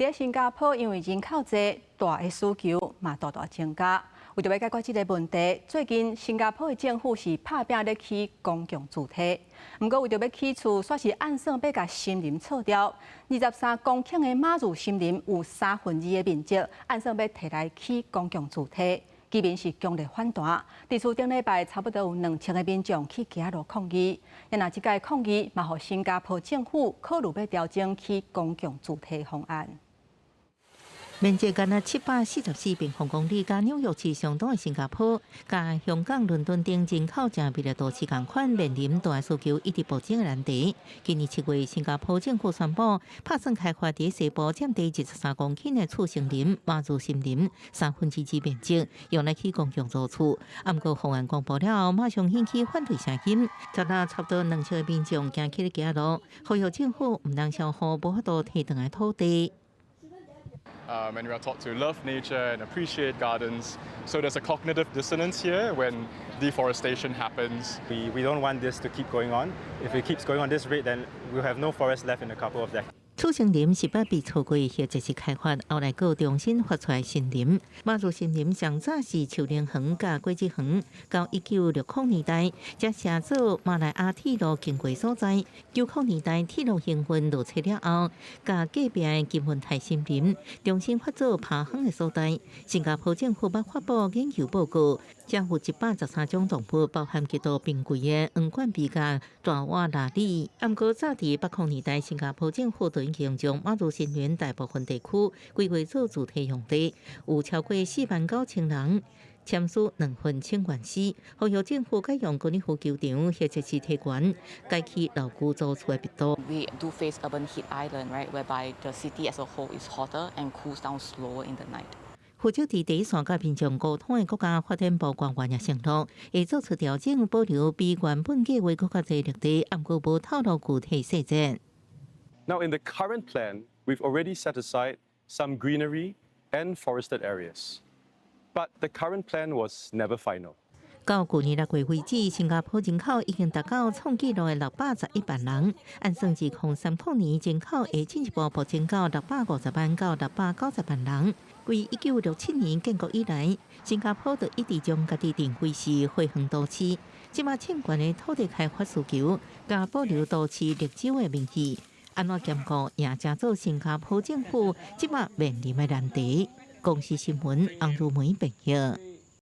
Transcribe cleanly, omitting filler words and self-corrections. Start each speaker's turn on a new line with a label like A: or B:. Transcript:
A: 佇新加坡，因為人口濟，大的需求嘛大大增加。為著欲解決這个問題，最近新加坡的政府是拍拚咧起公共住宅。毋過為著欲起厝，煞是按算欲共森林鋤掉。23公頃的馬樹森林有三分二的面積，按算欲提來起公共住宅。居民是強烈反彈，地區頂禮拜差不多有2000个民眾去街路抗議。若這擺抗議嘛，予新加坡政府考慮欲調整起公共住宅方案。
B: 面積干焦744平方公里，佮紐約市相當的新加坡，佮香港、倫敦等人口誠密的都市仝款，面臨大需求一直暴增的難題。今年7月，新加坡政府宣布，拍算開發佇西部佔地23公頃的次生林、馬樹森林三分之二面積，用來起公共租厝。毋過方案公布了後，馬上引起反對聲音，昨昏差不多2000个民眾行起咧街路，呼籲政府毋通消耗無法度提轉來土地。
C: And we are taught to love nature and appreciate gardens. So there's a cognitive dissonance here when deforestation happens.
D: We don't want this to keep going on. If it keeps going on this rate, then we'll have no forest left in a couple of decades.
B: 次生林是捌被錯過或者是開發，後來閣重新發出來森林。馬樹森林上早是樹奶園佮果子園，到1960年代才寫做馬來亞鐵路經過所在。90年代鐵路營運落車了後，共隔壁的金文泰森林重新發做拋荒的所在。新加坡政府捌發布研究報告，將有113種動物，包含極度瀕危的黃冠鱉佮大瓦臘麂。毋過早佇80年代，新加坡政府就已經將馬樹森林大部分地區規劃做住宅用地，有超過4萬9千人簽署兩份請願書，呼籲政府改用高爾夫球場或者是提懸改起老舊租厝的密度。
E: We do face urban heat island, right, whereby the city as a whole is hotter and cools down slower in the night.
B: 負責佇第一線佮民眾溝通的國家發展部官員也承諾，會做出調整，保留比原本計劃閣較濟綠地，毋過無透露具體細節。
C: Now, in the current plan, we've already set aside some greenery and forested areas. But the current plan was never final.
B: 到舊年6月為止，新加坡人口已經達到創紀錄的611萬人。按算2030年人口會進一步暴增到650萬到690萬人。自1967年建國以來，新加坡就一直將家己定位是花園都市。這馬欠懸的土地開發需求，佮保留都市綠洲的名義，按怎兼顧也成做新加坡政府這馬面臨的難題。公視新聞，洪如梅編譯。